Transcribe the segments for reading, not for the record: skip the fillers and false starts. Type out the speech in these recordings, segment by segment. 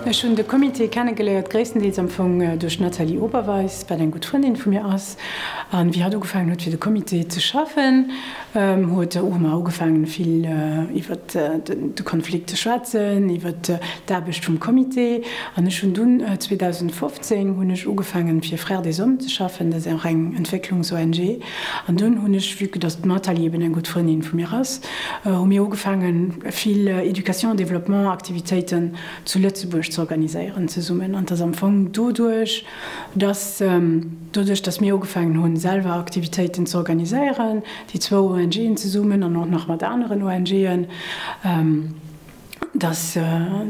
Ech hunn de Comité kennegeléiert gréisstendeels am Fong duerch d'Nathalie Oberweis, wat eng gutt Frëndin vu mir ass. An wéi hatt ugefaangen huet fir de Comité ze schaffen, huet hu mer ugefaangen vill iwwert de Konflikt ze schwätzen, iwwert d'Aarbecht vum Comité. An ech hunn dunn 2015 hunn ech ugefaangen fir Frères des Hommes ze schaffen, dat ass och eng Entwécklungs-ONG. An dunn hunn ech, vue que dass d'Nathalie eben eng gutt Frëndin vu mir ass, hu mir ugefaangen vill Éducation développement Aktivitéiten zu Lëtzebuerg ze organiséieren zesummen. An et ass am Fong doduerch, dass doduerch, dass mir ugefaangen hunn selwer Aktivitéiten ze organiséieren, déi zwou ONGen zesummen an och nach mat aneren ONGen, dass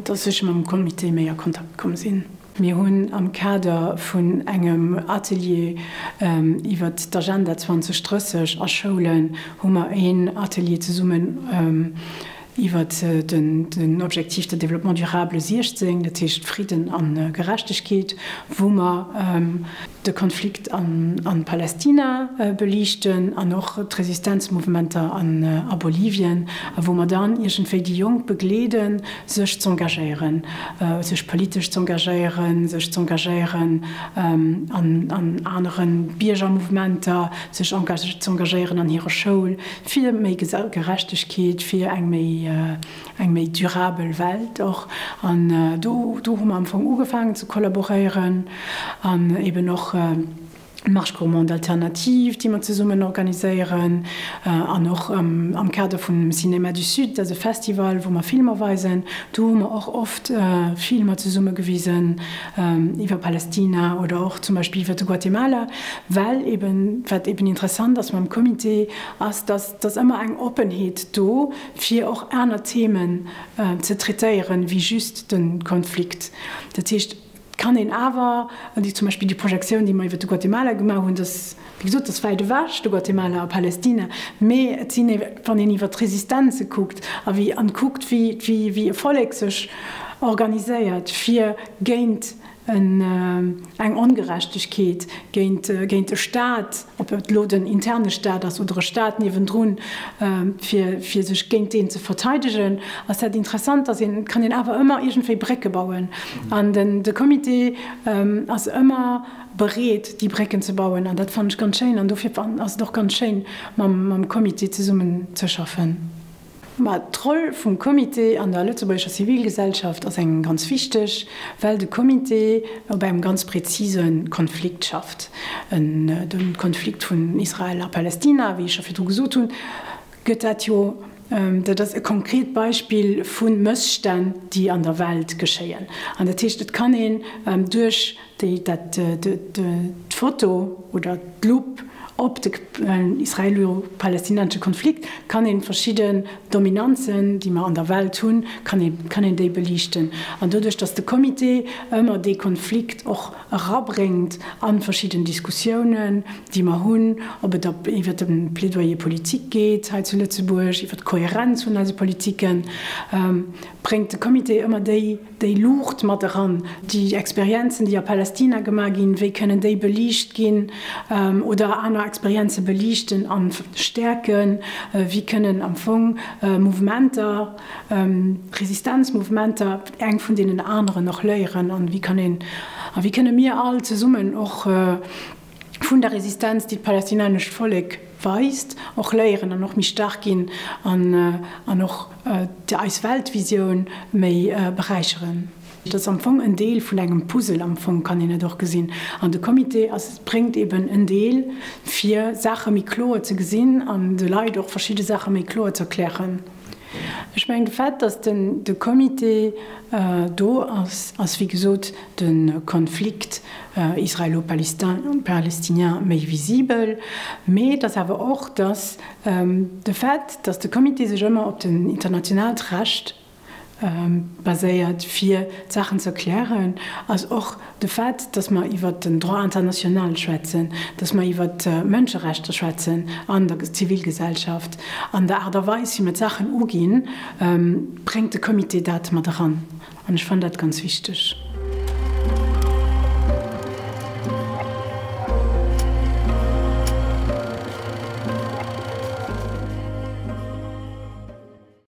dass ech mam Comité méi a Kontakt komm sinn. Mir hunn am Kader vun engem Atelier iwwert d'Agenda 2030 a Schoulen hu mer een Atelier zesummen iwwert den Objectif de développement durable 16, dat heescht Fridden a Gerechtegkeet, wou mer de Konflikt an Palästina beliichten an och d'Resistenzmouvementer a Bolivien, a wou mer dann iergendwéi déi Jonk begleeden, sech z'engagéieren, sech politesch z'engagéieren, sech z'engagéieren an anere Biergermouvementer, sech z'engagéieren an hirer Schoul fir méi Gerechtegkeet, fir eng méi eng méi durabel Welt och. An do do hu mer am Fong ugefaangen ze kollaboréieren an eben och d'Marche gourmande alternative, déi mer zesummen organiséieren an och am Kader vum Cinéma du Sud, dat ass e Festival, wou mer Filmer weisen, do hu mer och oft Filmer zesumme gewisen iwwer Palästina oder och zum Beispill iwwer de Guatemala, well eben, wat eben interessant ass mam Comité, ass, dass dass ëmmer eng Oppenheet do, fir och aner Themen ze traitéieren, wéi just de Konflikt. Dat heescht, et kann een awer, déi zum Beispill déi Projektioun, déi mer iwwer de Guatemala gemaach hunn, dass, wéi gesot, dat ass wäit ewech, de Guatemala a Palästina, mee et sinn, wann een iwwer d'Resistenze kuckt a wéi an kuckt, wéi, wéi, wéi e Vollek sech organiséiert, fir géint eng Ongerechtegkeet géint géint e Staat, ob et elo den interne Staat ass oder e Staat niewendrun, fir fir sech géint deen ze verteidegen, ass dat interessant, dass een, kann een awer ëmmer iergendwéi Brécke bauen. An den de Comité ass ëmmer bereet, déi Brécken ze bauen. An dat fannen ech ganz schéin. An dofir ass et och ganz schéin, mam mam Comité zesummen ze schaffen. Ma d'Roll vum Comité an der lëtzebuergescher Zivilgesellschaft ass eng ganz wichteg, well de Comité op engem ganz präzise Konflikt schafft. De Konflikt vun Israel a Palästina, wéi ech scho virdru gesot hunn, gëtt dat jo, dat ass e konkret Beispill vu Mësstänn, déi an der Welt geschéien. An dat heescht, et kann een duerch déi dat d'Foto oder d'Lupp op de israelo-palästinensesche Konflikt kann ee verschidden Dominanzen, déi mer an der Welt hunn, kann ee kann een déi beliichten. An doduerch, datt de Comité ëmmer dee Konflikt och erabréngt a verschidden Diskussiounen, déi mer hunn, ob et op iwwer de Plaidoyer politique geet hei zu Lëtzebuerg, iwwer d'Kohärenz vun eise Politiken, bréngt de Comité ëmmer déi déi Luucht mat eran, déi Experienzen, déi a Palästina gemaach ginn, wéi kënnen déi beliicht ginn oder aner Experienze beliichten a stäerken, wéi kënnen am Fong Mouvementer, Resistenzmouvementer eng vun deenen aneren och léieren an wéi kann een a wéi kënne mir all zesummen och vun der Resistenz, déi d'palästinennescht Vollek weist, och léieren an och méi staark ginn an och eis Weltvisioun méi beräicheren. Et ass am Fong en Deel vun engem Puzzle, am Fong kann een et och gesinn. An de Comité ass, bréngt eben en Deel, fir Saache méi kloer ze gesinn an de Leit och verschidde Saache méi kloer ze erklären. Ech mengen, de Fait, datt den de Comité do ass, ass wéi gesot de Konflikt israélo-palestinien méi visibel. Mee et ass awer och, datt de Fait, datt de Comité sech ëmmer op den internationaalt Recht baséiert, fir d'Saachen ze erklären, ass och de Fait, dass mer iwwert den Droit international schwätzen, dass mer iwwert d'Mënscherechter schwätzen an der Zivilgesellschaft, an der Aart a Weis, wéi mer d'Saachen uginn, bréngt de Comité dat mat eran. An ech fannen dat ganz wichteg.